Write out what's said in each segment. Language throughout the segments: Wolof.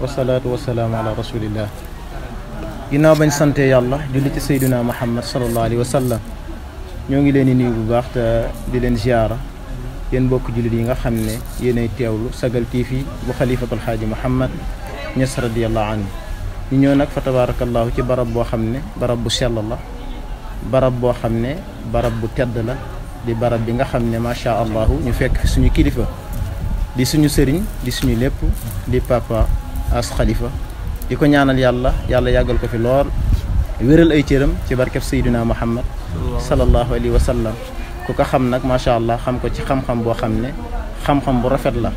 wasalaatu wasalaamu ala rasulillah. ginnaaw bañ sante yàlla julli ci sayduna muhammad sallallahu alayhi wa sallam ñoo ngi leen di nuyu bu baax te di leen ziyaara yéen mbokk jullit yi nga xam ne yéenay teewlu Sagal TV bu xalifatul xaaji Mouhamed Niass radiyallahu anhu ñu ñëw nag fa tabarakallahu ci barab boo xam ne barab bu sell la, barab boo xam ne barab bu tedd la, di barab bi nga xam ne macha allah ñu fekk fi suñu kilifa di suñu sëriñ di suñu lépp di papa as xalifa di ko ñaanal yàlla yàggal ko fi lool wéral ay cëram ci barkeb sayduna Muhammad sallallahu alayhi wa sallam. ku ko xam nag macha allah xam ko ci xam-xam boo xam ne xam-xam bu rafet la,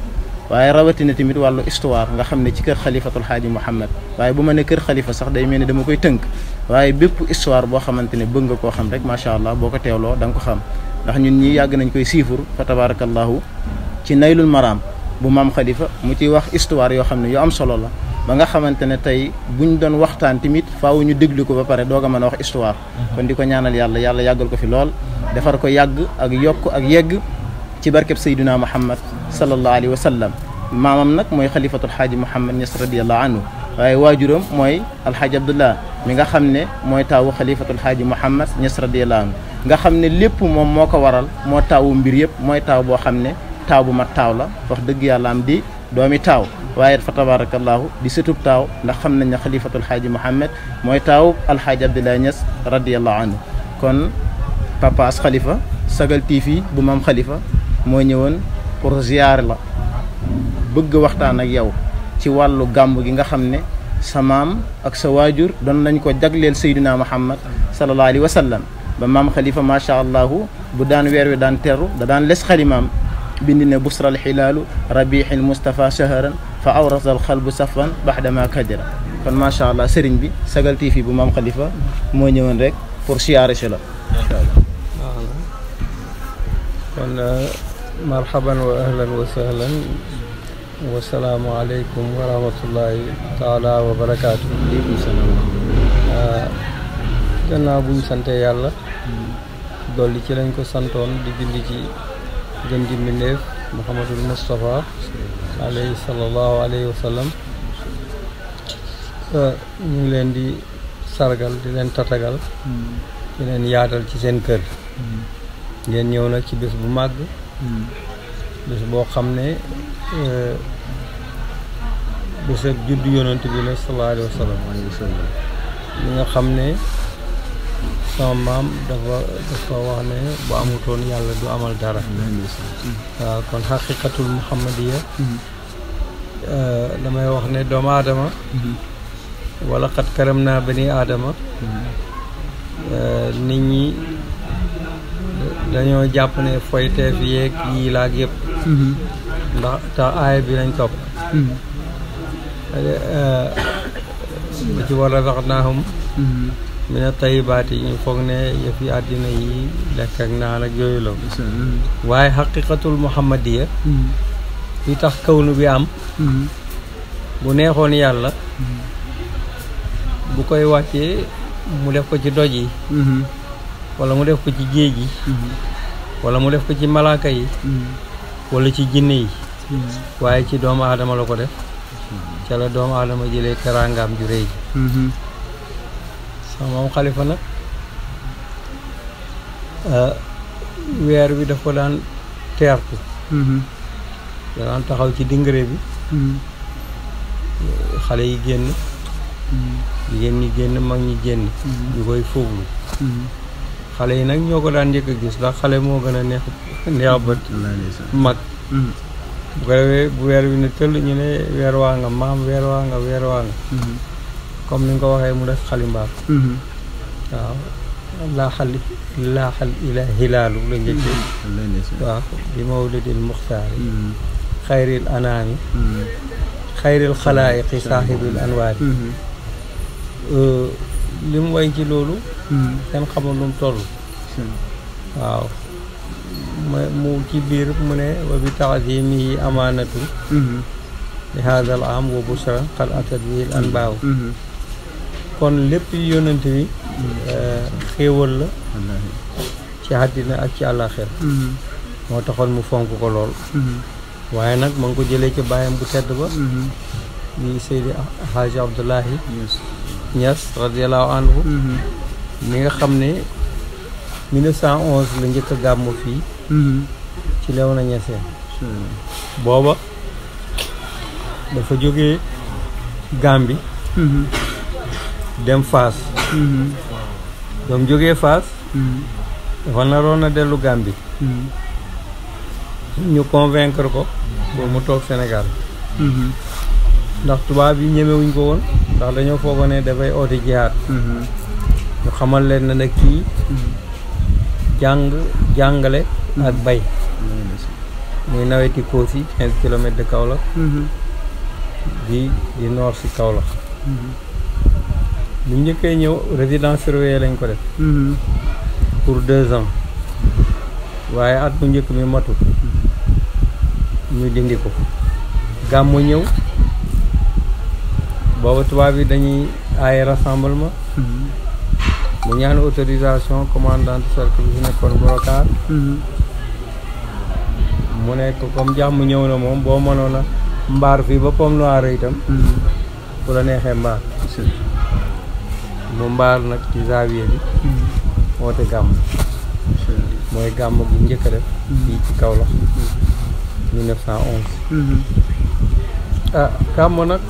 waaye rawatina tamit wàllu histoire nga xam ne ci kër xalifatul xaaji Mouhamed, waaye bu ma ne kër xalifa sax day mel ni dama koy tënk, waaye bépp histoire boo xamante ne bëgg nga koo xam rek macha allah boo ko teewloo da nga ko xam. ndax ñun ñi yàgg nañ koy siifur fa tabarakallahu ci naylul maraam bu maam xalifa mu ciy wax histoire yoo xam ne yu am solo la, ba nga xamante ne tey buñ doon waxtaan tamit faaw ñu déglu ko ba pare doog a mën a wax histoire. kon di ko ñaanal yàlla yàggal ko fi lool, defar ko yàgg ak yokk ak yegg ci barkeb sayduna Muhammad sallallahu alayhi wa sallam. maamam nag mooy xalifatul xaaji Mouhamed Niass radiyallahu anhu, waaye waajuram mooy alxaaji Abdullah mi nga xam ne mooy taawu xalifatul xaaji Mouhamed Niass radiyallahu anhu, nga xam ne lépp moom moo ko waral, moo taawu mbir yëpp, mooy taaw boo xam ne taaw bu mat taaw la wax dëgg yàlla am di doomi taaw, waaye fa tabarakallahu di sëtub taaw, ndax xam nañ ne xalifatul xaaji Mouhamed mooy taawu alxaaji Abdullah Niass radiyallahu anhu. kon papa as xalifa Sagal TV bu maam xalifa moo ñëwoon pour ziyaar la, bëgg waxtaan ak yow ci wàllu gàmb gi nga xam ne sa maam ak sa waajur doon nañ ko jagleel sayduna Muhammad sallallahu alayhi wa sallam. ba maam xalifa macha allahu bu daan weer wi daan teru da daan les xalimaam bindi ne busral xilaalu rabixil Mustafa shaharan fa awrasal xalbu safan baxdama kajara. kon macha allah sëriñ bi Sagal TV bu maam xalifa moo ñëwoon rek pour siyaare si la. kon marhaban wa ahlan wa sahlan wa salaamu aleykum wa rahmatullahi taala wa barakaatu. gannaaw buñ sante yàlla dolli ci lañ ko santoon di julli ci gën ji mbindéef Muhammadul Mustafa alayhi sallallahu alayhi wa sallam, ñu ngi leen di sargal di leen tatagal di leen yaatal ci seen kër. ngeen ñëw nag ci bés bu màgg, bés boo xam ne bésab juddu yonent bi la sallallahu alayhi wa sallam. li nga xam ne sama maam dafa wax ne bu amutoon yàlla du amal dara. waaw kon xaqiqatul muhammadiya damay wax ne doomu aadama wala xat karam naa bani aadama, nit ñi dañoo jàpp ne foyteef yeeg yii laag yëpp ndax tax aaya bi lañ topp ba ci war a rax naahum mina tayibaat yi ñu foog ne yëfi àddina yi lekk ak naan ak yooyu la, waaye xaqiqatul muhammadiya li tax kawnu bi am bu neexoon yàlla bu koy wàccee mu def ko ci doj yi wala mu def ko ci géej gi wala mu def ko ci malaaka yi wala ci jinne yi, waaye ci doomu aadama la ko def. ca la doomu aadama jëlee teraangaam ju rëy ji. sama moom xalifa nag weer bi daf ko daan teertu, da daan taxaw ci dingare bi, xale yi génn, jigéen ñi génn, mag ñi génn, ñu koy fooglu. xale yi nag ñoo ko daan njëkk a gis ndax xale moo gën a neex bët mag. bu ko defee bu weer bi ne tëll ñu ne weer waa nga maam, weer waa nga comme ni nga ko waxee mu def xalimbaam. waaw laaxal ila hilaalu la njëkkee. waaw bi mawlidil muxtaari xayril anaami xayril xalaayiqi saaxibil anwaari. li mu way ci loolu seen xamul lu mu toll. waaw mu ci biir mu ne wa bi taazimihi amaanatu li haadal am wa bushra qad atat bihi al anbaaw. kon lépp yonent bi xéewal la ci àddina ak ci àllaaxira. moo taxoon mu fonk ko lool. waaye nag ma ngi ko jëlee ci bàyyam bu tedd ba di Seydi Hadji Abdoulahi Niass radiyallahu anhu mi nga xam ne 1911 la njëkk a gàmmu fii ci Léona Niassène booba dafa jógee Gambie dem Fass ba mu jógee Fass dafa naroon a dellu Gambie ñu convaincre ko pour mu toog Sénégal ndax tubaab yi ñemewuñ ko woon ndax dañoo foogoon ne dafay oote jihaad ñu xamal leen ne nag kii jàngale ak bay muy naweti Kossy 15 kilomètres de Kaolack di nord si Kaolack bu njëkkee ñëw résidence surveillée lañ ko def pour 2 ans waaye at bu njëkk mi matul ñu dindi ko gàmmu ñëw booba tubaab yi dañuy aaye rassemblement mu ñaan autorisation commandant cercle bi fi nekkoon Brocard mu ne ko comme jàmm ñëw na moom boo mënoon a mbaar fii ba Pomme Noire itam bu la neexee mbaar mu mbaar nag ci Zawiya bi woote gàmm mooy gàmm bu njëkk a def fii ci Kaolack 1911 gàmm nag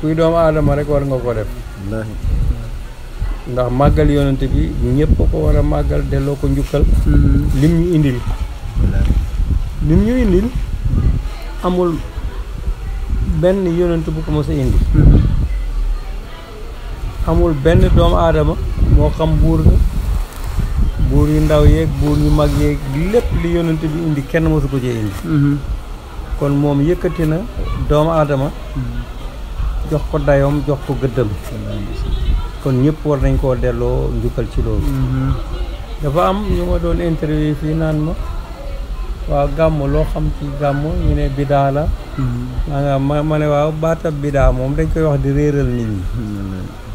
kuy doomu aadama rek war nga ko def ndax màggal yonante bi ñëpp ko war a màggal delloo ko njukkal lim ñu indil amul benn yonent bu ko mos a indi amul benn doomu aadama moo xam buur yu ndaw yeeg buur yu mag yeeg lépp li yonent bi indi kenn mosu ko cee indi kon moom yëkkati na doomu aadama jox ko dayoom jox ko gëddëm kon ñëpp war nañ koo delloo njukkal ci loolu dafa am ñu ma doon interview fii naan ma waaw gàmm loo xam ci gàmm ñu ne bidaa la ma ne waaw baatab bidaa moom dañ koy wax di réeral nit ñi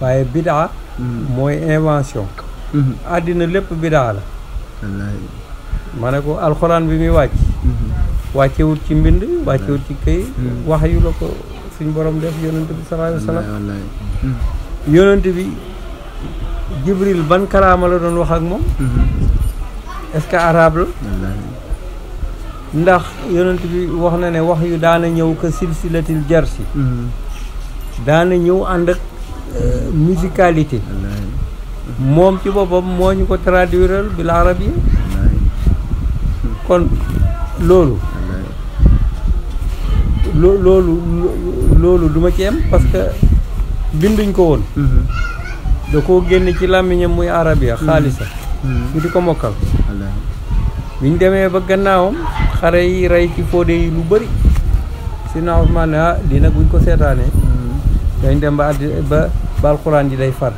waaye bidaa mooy invention àddina lépp bidaa la ma ne ko alxuraan bi muy wàccewut ci mbind wàccewut ci këy wax yu la ko suñ borom def yonent bi sallallahu alayhi wa sallam yonent bi Jibril ban kalaama la doon wax ak moom est-ce que arabe la ndax yonent bi wax na ne wax yu daana ñëw ka silsilatil jarsi daana ñëw ànd ak musicalité moom ci boppam moo ñu ko traduiral bil arabia kon loolu loolu du ma ci am parce que binduñ ko woon da koo génne ci làmmiñam muy arabia xaalisa ñu di ko mokkal biñ demee ba gannaawam xare yi rey ci fóode yi lu bëri si na Usmaan ne lii nag buñ ko seetaanee dañ dem ba alxuraan ji day far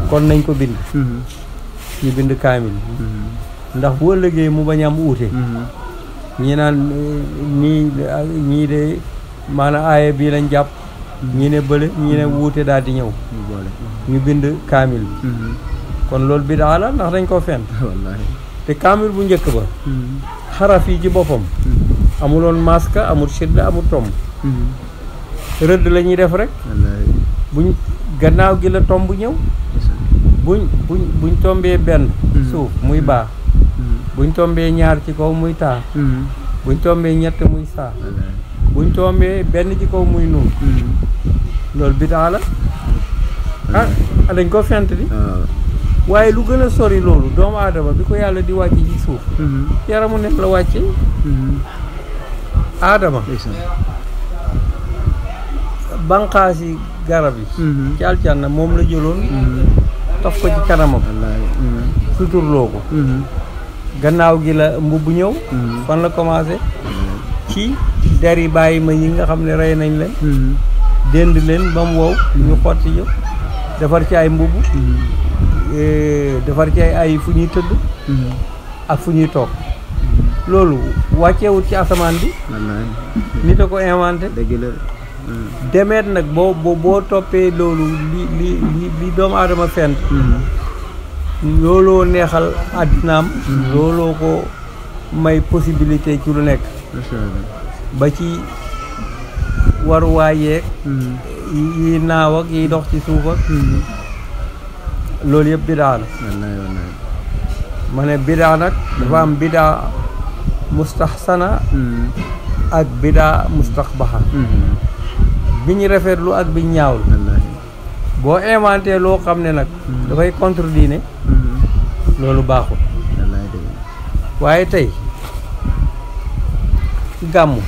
kon nañ ko bind ñu bind kaamil ndax bu ëllëgee mu bañ am uute ñi naan ñii de maanaam aaya bii lañ jàpp ñii ne bële ñii ne wuute daal di ñëw ñu bind kaamil bi kon loolu bidaa la ndax dañ koo fent te kaamil bu njëkk ba xaraf yi ci boppam amuloon maska amul shidda amul tomb rëdd la ñuy def rek buñ gannaaw gi la tomb ñëw buñ tombee benn suuf muy baax buñ tombee ñaar ci kaw muy taa buñ tombee ñett muy saa buñ tombee benn ci kaw muy nuun loolu bidaa la dañ ko fent di waaye lu gën a sori loolu doomu aadama bi ko yàlla di wàcce ci suuf yaramu nekk la wàcce aadama banqaasi garab yi ci aljanna moom la jëloon taf ko ci kanamam suturloo ko gannaaw gi la mbubb ñëw fan la commencé ci deri bàyyi ma yi nga xam ne rey nañ leen dend leen ba mu wow ñu xotti yëpp defar ci ay mbubb defar ci ay fu ñuy tëdd ak fu ñuy toog loolu wàcceewut ci asamaan bi nit a ko inventé demeet nag boo toppee loolu li doomu aadama fent looloo neexal àddinaam looloo ko may possibilité ci lu nekk ba ci waruwaay yeeg yi naaw ak yi dox ci suuf ak loolu yëpp bidaa la ma ne bidaa nag dafa am bidaa mustaxsana ak bidaa mustaxbaxa bi ñu rafetlu ak bi ñu ñaawlu boo inventé loo xam ne nag dafay contredire loolu baaxul waaye tey gàmmu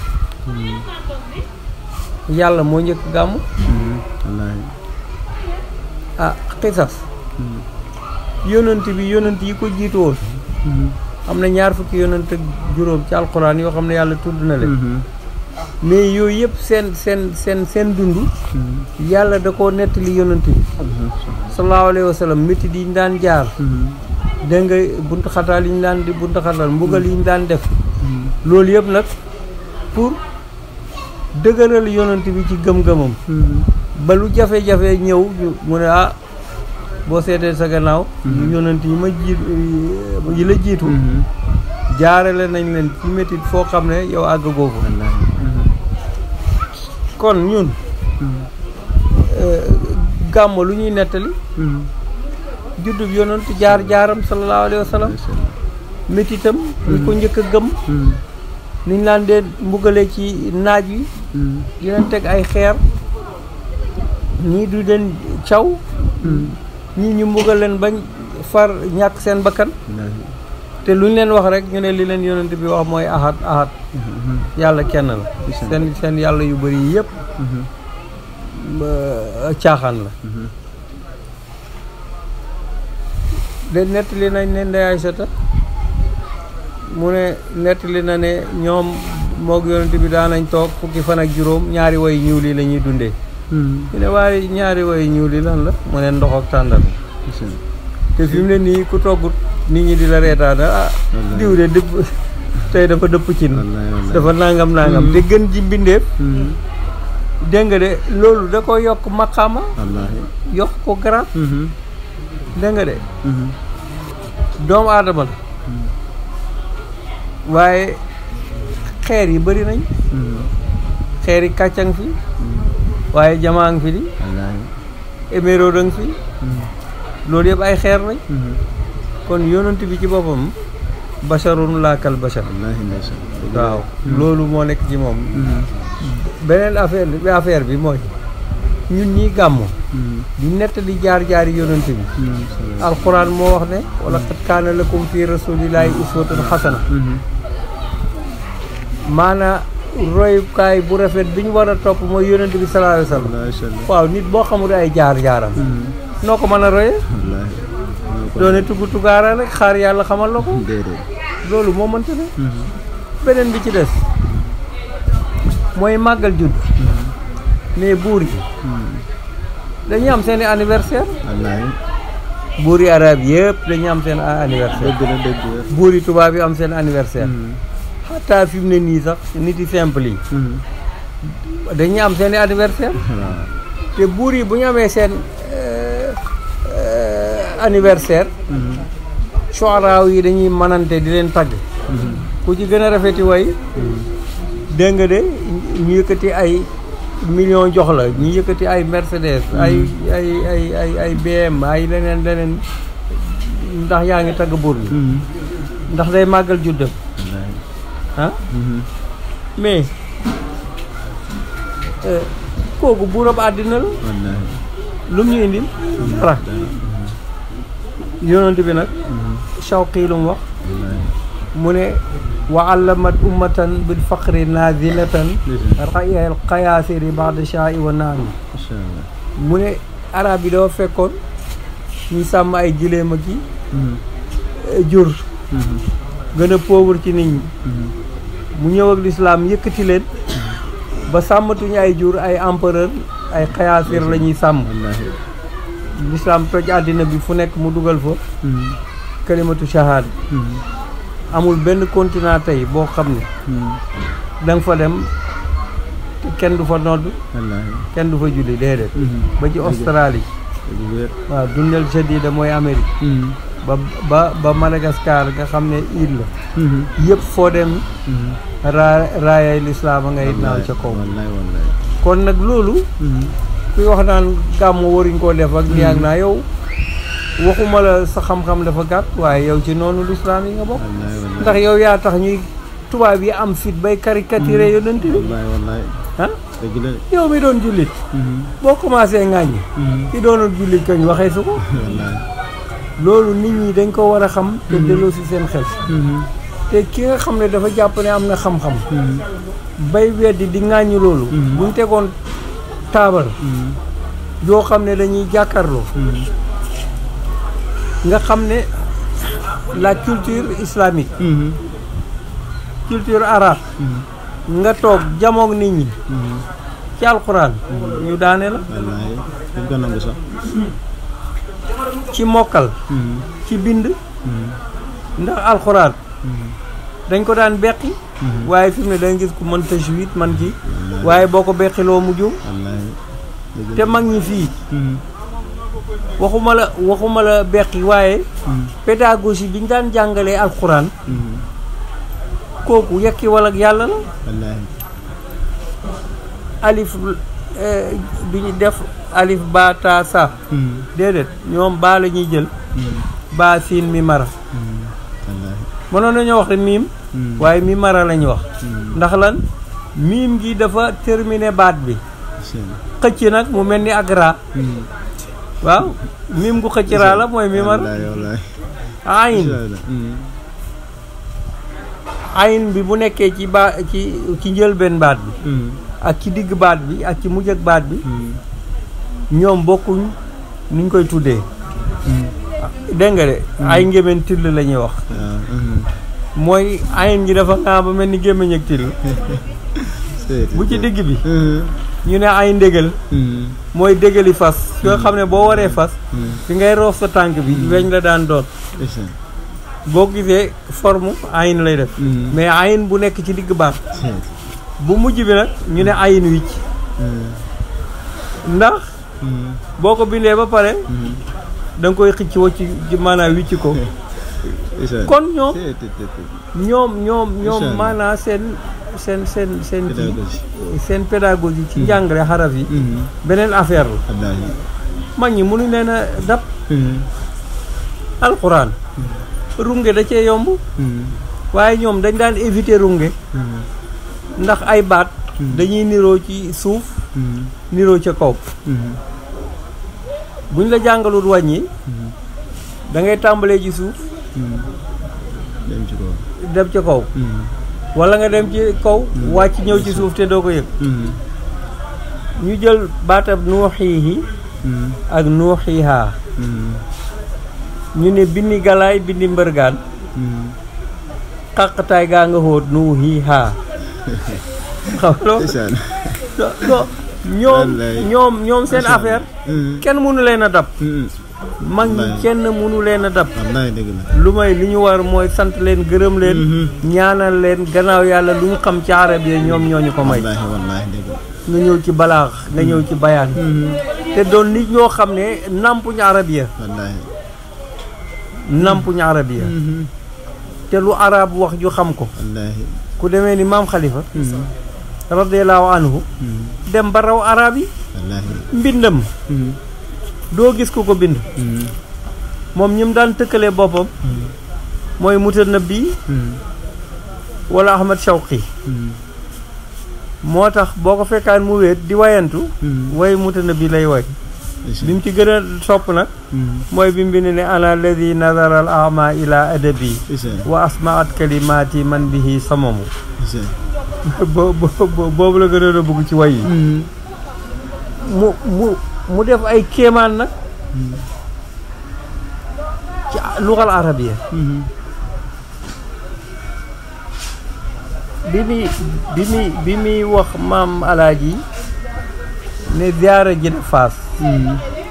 yàlla moo njëkk gàmmu ah xisas yonent yi ko jiitu woon am na 20 yonent ak juróom ci alxuraan yoo xam ne yàlla tudd na leen mais yooyu yëpp seen dund yàlla da koo nettali yonent bi sallallahu alayhi wa sallam métti yi ñu daan jaar dégg nga buntu xataal yi ñu daan di buntu xataal mbugal yi ñu daan def loolu yëpp nag pour dëgëral yonent bi ci gëm-gëmam ba lu jafe-jafe ñëw mu ne ah boo seetee sa gannaaw yonent yi ma yi la jiitu jaarale nañ leen ci métit foo xam ne yow àgg googu kon ñun gàmm lu ñuy nettali juddub yonent jaar-jaaram sallallahu alayhi wa sallam métitam ñi ko njëkk a gëm niñ laan dee mbugale ci naaj wi di leen teg ay xeer ñii du leen caw ñii ñu mbugal leen bañ far ñàkk seen bakkan te lu ñu leen wax rek ñu ne li leen yonent bi wax mooy ahad yàlla kenn la seen yàlla yu bëri yëpp caaxaan la de nettali nañ ne Ndey Aysata mu ne nettali na ne ñoom moog yonent bi daan nañ toog fukki fan ak juróom ñaari way ñuul yi la ñuy dundee ñu ne waaye ñaari way ñuul yi lan la mu ne ndox ak tàndal te fi mu ne nii ku toggut nit ñi di la reetaana diw de dëpp tey dafa dëpp cin dafa nangam te gën ji mbindeef dégg nga de loolu da ko yokk maqaama yokk ko garaat dégg nga de doomu aadama la waaye xeer yi bëri nañ xeer yi kàccang fi waaye jamaa ngi fi di éméro dang fi loolu yëpp ay xeer lañ kon yonent bi ci boppam basharun laakal bashar waaw loolu moo nekk ci moom beneen affaire bi mooy ñun ñii gàmmu di nettali jaar-jaari yonent bi alquran moo wax ne wala qad kaana lakum fi rasulillahi uswatun xasana maanaa royukaay bu rafet bi ñu war a topp mooy yonent bi sallallahu alayhi wa sallam waaw nit boo xamul ay jaar-jaaram noo ko mën a roye doone tuggaara rek xaar yàlla xamal la ko loolu moo mënta ne beneen bi ci des mooy màggal judd mais buur yi dañuy am seen i anniversaire buur yi arab yëpp dañuy am seen anniversaire buur yi tubaab yi am seen anniversaire xataa fi mu ne nii sax nit yi simple yi dañuy am seen i anniversaire te buur yi bu ñu amee seen anniversaire soaraaw yi dañuy manante di leen tagg ku ci gën a rafeti way dégg nga de ñu yëkkati ay million jox la ñu yëkkati ay Mercedes ay BM ay leneen ndax yaa ngi tagg buur bi ndax day màggal juddam mais kooku buurab àddina la lu mu ñu indil dara yonent bi nag Shawqi lu mu wax mu ne wa allamat ummatan bil faqri nazilatan rayal qayaasiri ba'da sha'i wa naami mu ne arab yi dafa fekkoon ñu sàmm ay giléem ak yi jur gën a pauvre ci nit ñi mu ñëw ak lislaam yëkkati leen ba sàmmatuñu ay jur ay empereur ay xayaasir la ñuy sàmm lislaam toj àddina bi fu nekk mu dugal fa kalimatu shahada amul benn continent tey boo xam ne da nga fa dem kenn du fa nodd kenn du fa julli déedéet ba ci Australie waaw dundal jadida mooy Amérique ba Madagascar nga xam ne île la yëpp foo dem raayay lislaam a ngay naaw ca kaw wallaay wallaay kon nag loolu kuy wax naan gàmmu waruñ koo def ak liyaag naa yow waxuma la sa xam-xam dafa gàtt waaye yow ci noonu lislaam yi nga bokk ndax yow yaa tax ñuy tubaab yi am fit bay caricaturé yonent bi wallaay ah dëgg la yow mi doon jullit boo commencé ŋàññi ki doonul jullit kañ waxee su ko loolu nit ñi dañ ko war a xam te delloo si seen xel te ki nga xam ne dafa jàpp ne am na xam-xam bay weddi di ŋàññi loolu buñ tegoon taabal yoo xam ne dañuy jàkkaarloo nga xam ne la culture islamique culture arabe nga toog jamoog nit ñi ci alxuraan ñu daane la wallaay dañ ko nangu sax ci mokkal ci bind ndax alxuraan dañ ko daan beqi waaye fi mu ne da nga gis ku mën tajwid man ci waaye boo ko beqiloo mu juum te mag ñi fii waxuma la beqi waaye pédagogie bi ñu daan jàngalee alxuraan kooku yekki wala ak yàlla la alif du ñu def alif ba ta sa déedéet ñoom baa la ñuy jël baa siin mi mara mënoon nañoo wax miim waaye mi mara lañu wax ndax lan miim gi dafa terminé baat bi xëcc nag mu mel ni ak raa waaw miim gu xëcc raa la mooy mi mara ayin bi bu nekkee ci ci njëlbeen baat bi ak ci digg baat bi ak ci mujj ak baat bi ñoom bokkuñ nuñ koy tuddee dégg nga de ay ngémeen till la ñuy wax mooy ayin gi dafa ngaa ba mel ni gémmiñ ak till bu ci digg bi ñu ne ay ndégal mooy dégali fas yoo xam ne boo waree fas fi ngay roof sa tànk bi weñ la daan doon boo gisee forme ayin lay def mais ayin bu nekk ci digg baat bu mujj bi nag ñu ne ayin wicc ndax boo ko bindee ba pare da nga koy xicc wacc maanaam wicc ko kon ñoom maanaam seen pédagogie ci njàngale xaraf yi beneen affaire la mag ñi mënuñ leen a dab alxuraan runge da cee yomb waaye ñoom dañ daan éviter runge ndax ay baat dañuy niroo ci suuf niroo ca kaw buñ la jàngalul wàññi da ngay tàmbalee ci suuf dem ca kaw wala nga dem ci kaw wàcc ñëw ci suuf te doo ko yëg ñu jël baatab nuuxiihi ak nuuxiihaa ñu ne bindi galaay bindi mbërgaan xaqtaay gaa nga xóot nuuxiihaa xam ñoom seen affaire kenn mënu leen a dab mag ñi kenn mënu leen a dab lu may li ñu war mooy sant leen gërëm leen ñaanal leen gannaaw yàlla lu ñu xam ci arab yi ñoom ñooñu ko may nga ñëw ci balaax nga ñëw ci bayaan te doon nit ñoo xam ne nampuñu arabiya te lu arab wax ju xam ko ku demee ni maam Khalifa radiyallahu anhu dem ba raw arab yi mbindam doo gis ku ko bind moom ñi mu daan tëkkalee boppam mooy Mutanabbi wala Ahmad Shawqi moo tax boo ko fekkaan mu wéet di wayantu way Mutanabbi lay way bi mu ci gën a sopp nag mooy bi mu bind ne ana alladi nazara al ama ila adabi wa asmaat kalimati man bihi samamu boobu la gën a bëgg ci way yi mu def ay kéemaan nag ci lugal arabiya bi muy wax maam alaaji ne ziyaara ji Faas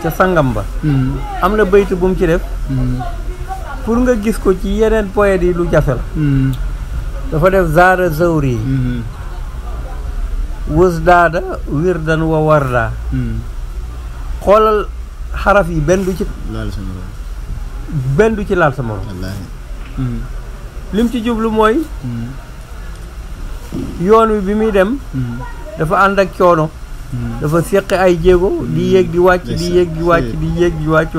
ca sangam ba am na baytu bu mu ci def pour nga gis ko ci yeneen poètes yi lu jafe la dafa def zaara zawri wës daada wirdan wa warda xoolal xaraf yi benn du ci laal sa morom lim ci jublu mooy yoon wi bi muy dem dafa ànd ak coono dafa seqi ay jéego di yéeg di wàcc di yéeg di wàcc di yéeg di wàcc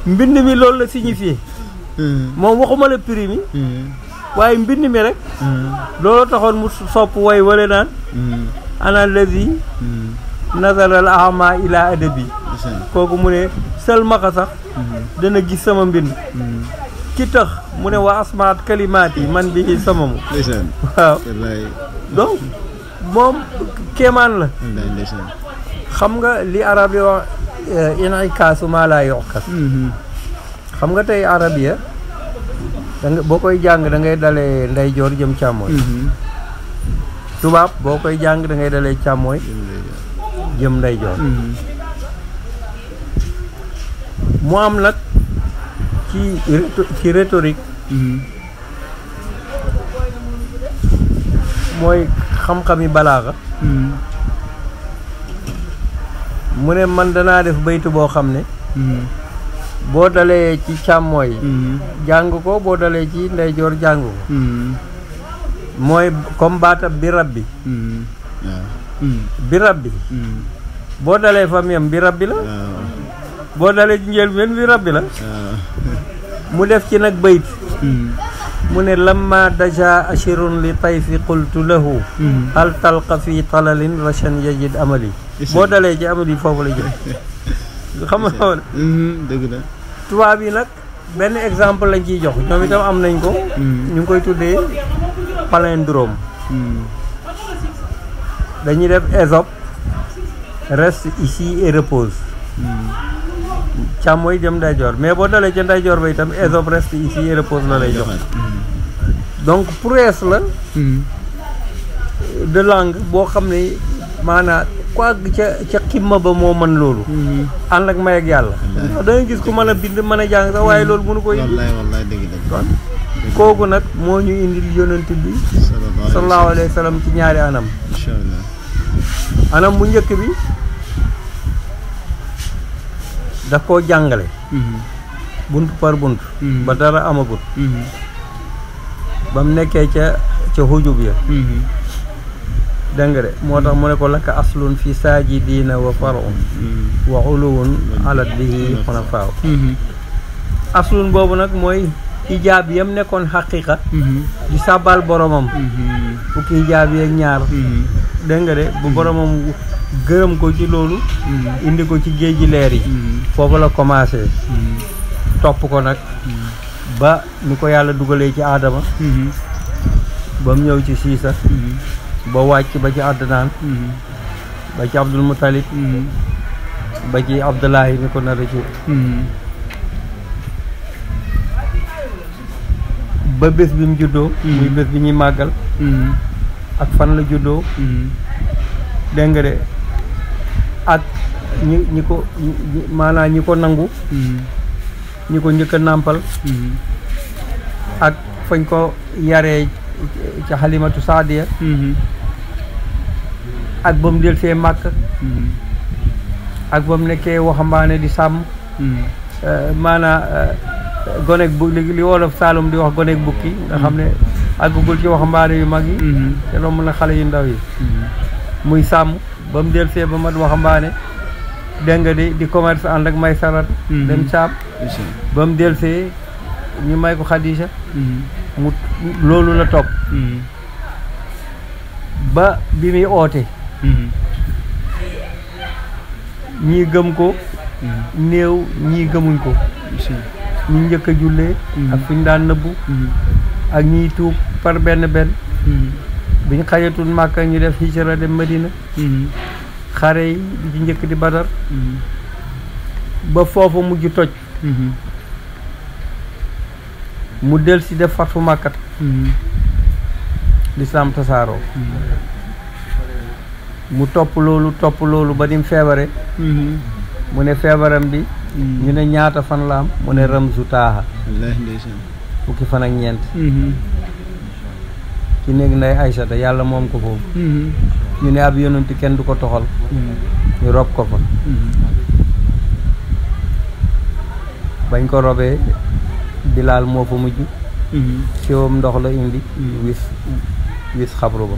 mbind mi loolu la signifié moom waxuma la prix mi waaye mbind mi rek loolu taxoon mu sopp way wala naan ana lazi nazaral ahma ila adabi kooku mu ne salmaxa sax dana gis sama mbind ki tax mu ne wa asmaat kalimaat yi man bi samamu waaw donc moom kéemaan la xam nga li arab yi wax in'ikaasu maa laa yu'kas xam nga tey arabiya danga boo koy jàng da ngay dalee ndeyjoor jëm càmmooy tubaab boo koy jàng da ngay dalee càmmooy jëm ndeyjoor mu am nag ci rhétorique mooy xam-xami balaaxa mu ne man danaa def baytu boo xam ne boo dalee ci càmmooy jàng ko boo dalee ci ndeyjoor jàng ko mooy comme baatab bi rabbi bi rabbi boo dalee fam yam bi rabbi la boo dalee ci njëlbéen bi rabbi la mu def ci nag bayt mu ne lamma daja ashirun li tayfi qultu lahu hal talqa fi talalin rashan yajid amali boo dalee ci amali foofu la jëm xam nga dëgg la tubaab yi nag benn exemple lañ ciy jox ñoom itam am nañ ko ñu ngi koy tuddee palindrome dañuy def Ésope reste ici et repose càmmooy jëm ndeyjoor mais boo dalee ca ndeyjoor ba itam Ésope reste ici et repose la lay jox donc prouesse la de langue boo xam ne maanaam quoi ca ximma ba moo mën loolu ànd ak may ak yàlla da nga gis ku mën a bind mën a jàng sax waaye loolu mënu ko indi wallaay dëgg kooku nag moo ñu indil yonent bi sallallahu alayhi wa sallam ci ñaari anam insha Allah anam bu njëkk bi daf koo jàngale bunt par bunt ba dara amagut ba mu nekkee ca hujub ya dégg nga de moo tax mu ne ko lakka aslun fi saajidiina wa far'un wa uluwun alat bihi xunafaaw aslun boobu nag mooy ijaab yam nekkoon xaqiqa di sàbbal boromam fukki ijaab yeeg ñaar dégg nga de bu boromam gërëm ko ci loolu indi ko ci géej gi leer yi foofu la commencé topp ko nag ba ni ko yàlla dugalee ci aadama ba mu ñëw ci siisa ba wàcc ba ci Adnaan ba ci Abdul Mutalib ba ci Abdullahi mi ko nar a jur ba bés bi mu juddoo muy bés bi ñuy màggal ak fan la juddoo dégg nga de ak ñi ko maanaam ñi ko nangu ñi ko njëkk a nàmpal ak fañ ko yaree ca Halimatu Saadiya ak ba mu delsee màkk ak ba mu nekkee waxambaane di sàmm maanaa gonek bu li wolof Saalum di wax gonek bukki nga xam ne àggugul ci waxambaane yu mag yi te romb na xale yu ndaw yi muy sàmm ba mu delsee ba mat waxambaane dégg nga di commerce ànd ak may sarat dem saam ba mu delsee ñu may ko Xadija mu loolu la topp ba bi muy oote ñii gëm ko néew ñii gëmuñ ko ñi njëkk a jullee ak fu ñu daan nëbbu ak ñiy tuub par benn benn bi ñu xajatul Màkka ñu def hijra dem Madina xare yi di ci njëkk di Badar ba foofu mujj toj mu del si def fatfu Màkkat lislaam tasaaroo mu topp loolu ba ni mu feebare mu ne feebaram bi ñu ne ñaata fan la am mu ne ramzu taaha fukki fan ak ñeent ci néeg nday Aysata yàlla moom ko foofu ñu ne ab yonent kenn du ko toxal ñu rob ko fa bañ ko robee Bilaal moo fa mujj siwam ndox la indi wis wis xabru ba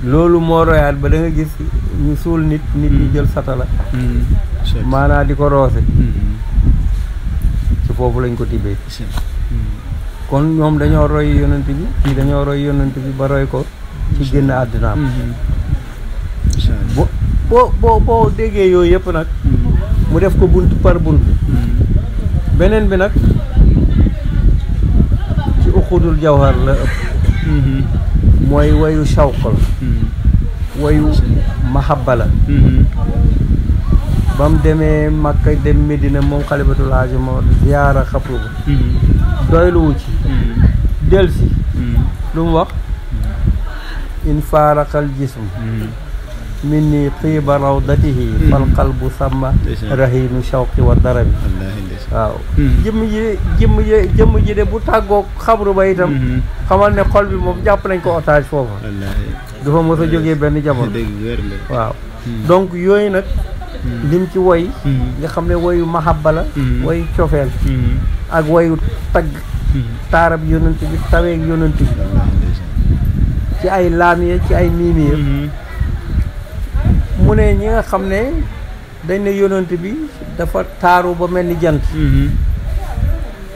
loolu moo royaat ba da nga gis ñu suul nit ñi jël satala maanaa di ko roose ci foofu lañ ko tibbee kon ñoom dañoo roy yonent bi kii dañoo roy yonent bi ba roy ko ci génn àddinaam boo déggee yooyu yëpp nag mu def ko bunt par bunt beneen bi nag ci uxudul jawhar la ëpp mooy wayu shawq la wayu mahabba la ba mu demee Makka dem Medina moom xalifatul aaji moo ziyaara xabru ba doyluwu ci delsi lu mu wax in faaraqal jism min ni xiiba rawdatihi fal qalbu sàmma rahinu shawqi wa darami waaw jëmm ji de bu tàggoo xabru ba itam xamal ne xol bi moom jàpp nañ ko otage foofa dafa mos a jógee benn jamono waaw donc yooyu nag lim ci woy nga xam ne woyu mahabba la woyu cofeel ak woyu tagg taarab yonent bi taweeg yonent bi ci ay laamiya ci ay miimiya mu ne ñi nga xam ne dañ ne yonent bi dafa taaru ba mel ni jant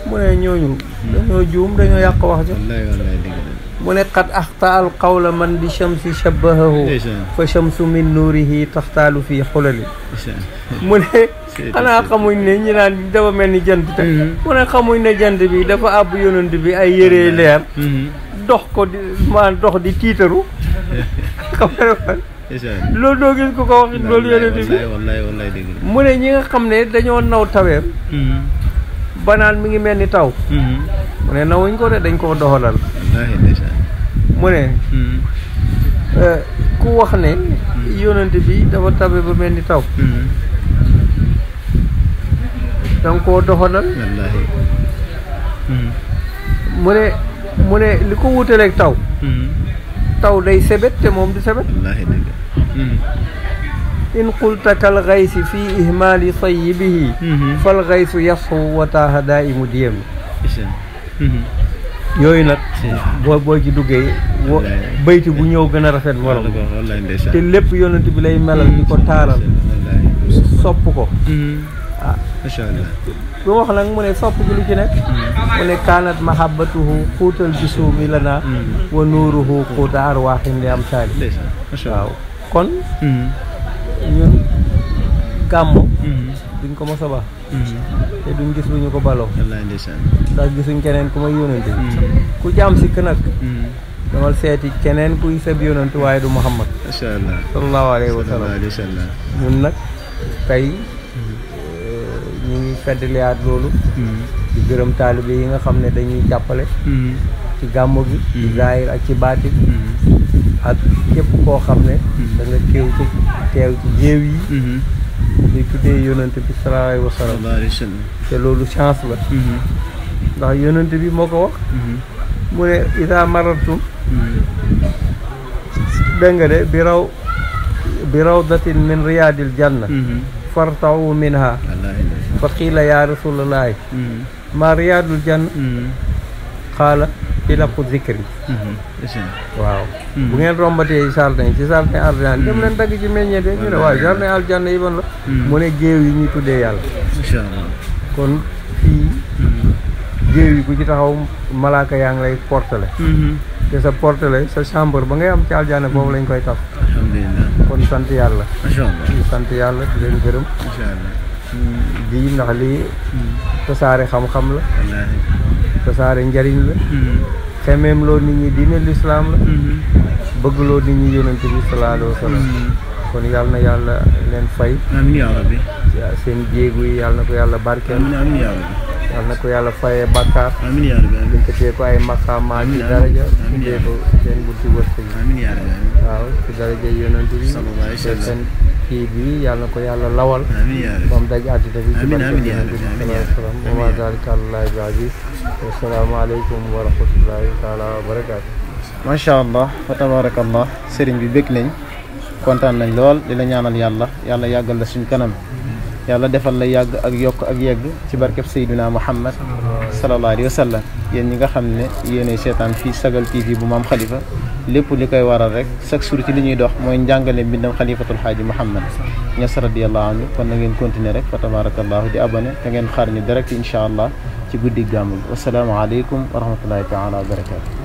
mu ne ñooñu dañoo juum dañoo yàq wax ja mu ne qad axta al qawla man bi shamsi shabbahahu fa shamsu min nuurihi taxtaalu fii xulali mu ne xanaa xamuñ ne ñi naan dafa mel ni jant te mu ne xamuñ ne jant bi dafa àbb yonent bi ay yëree leer dox ko di maan dox di tiitaru xam ne loolu doo gis ku ko wax loolu yonent bi mu ne ñi nga xam ne dañoo naw taweem banaan mi ngi mel ni taw mu ne nawuñ ko de dañ koo doxalal mu ne ku wax ne yonent bi dafa tabe ba mel ni taw danga koo doxalal mu ne li ko wutaleeg taw day sebet te moom du sebet in qulta kal gaysi fii ihmaali sayyibihi fal gaysu yasxu wa taaha daa'imu diyam yooyu nag boo ci duggee bayti bu ñëw gën a rafet morom te lépp yonent bi lay melal di ko taaral sopp ko ah lu wax nag mu ne sopp gi lu ci nekk mu ne kaanat mahabbatuhu xuutal jisuumi lana wa nuuruhu xuuta arwaaxin li am saali waaw kon ñun gàmmo duñ ko mos a baax te duñ gis lu ñu ko baloo ndax gisuñ keneen ku may yónante ku jaam sikk nag damal seeti keneen kuy sab yónante waaye du Muhammad sallallahu alayhi wa sallam ñun nag tey ñu ngi feddliyaat loolu di gërëm taalibe yi nga xam ne dañuy jàppale ci gàmmo gi ci zaahir ak ci baatin ak képp koo xam ne da nga teew ci jéew yi di tuddee yonent bi sallallahu alayhi wa sallam te loolu chance la ndax yonent bi moo ko wax mu ne ida marartum dégg nga de bi rawdatin min riyaadil janna fartawu minha fa qiila ya rasulallahi ma riyaadul janna qaala ilaqu zikri waaw bu ngeen rombatee jardin ci jardin aljanna dem leen dagg ci meññee de ñu ne waaw jardin aljanna yi ban la mu ne géew yi ñuy tuddee yàlla kon fii géew yi ku ci taxaw malaaka yaa ngi lay portale te sa portale sa chambre ba ngay am ci aljanna foofu lañ koy taf alhamdulillah kon sant yàlla sant yàlla di leen gërëm di ndax lii tasaare xam-xam la tasaare njariñ la xemeem loo nit ñi diine lislaam la bëgg loo nit ñi yonent bi sallallahu alayhi wa sallam kon yàlla na yàlla leen fay amiin yaa rabbi seen jéegu yi yàlla na ko yàlla barkeel amiin yaa rabbi yàlla na ko yàlla fayee bàkkaar amiin yaa rabbi linkatee ko ay maqaamaat ci daraja indee ko seen bunti wërsëg amiin yaa rabbi waaw ci daraja yonent bi seen kii bi yàlla na ko yàlla lawal ba mu daj àddina bi ci barke yonent bi sallallahu alayhi wa sallam wa maa zaalika alallaahi bi aziiz assalaamu aleykum wa rahmatullahi taala wa barakaatu macha allah fa tabarakallah sëriñ bi bëgg nañ kontaan nañ lool di la ñaanal yàlla yàggal la suñ kanam yàlla defal la yàgg ak yokk ak yegg ci barkeb Seydina Muhammad sallallahu alayhi wa sallam. yéen ñi nga xam ne yéenay seetaan fii Sagal TV bu maam Khalifa lépp li koy waral rek chaque jour ci li ñuy dox mooy njàngale mbindam xalifatul xaaji Muhammad Ñas radiyallahu anhu. kon na ngeen continuer rek fa tabarakallahu di abonné te ngeen xaar ñu direct incha allah ci guddi gàmmu gi. wassalaamu aleykum wa rahmatullahi taala wa barakatu.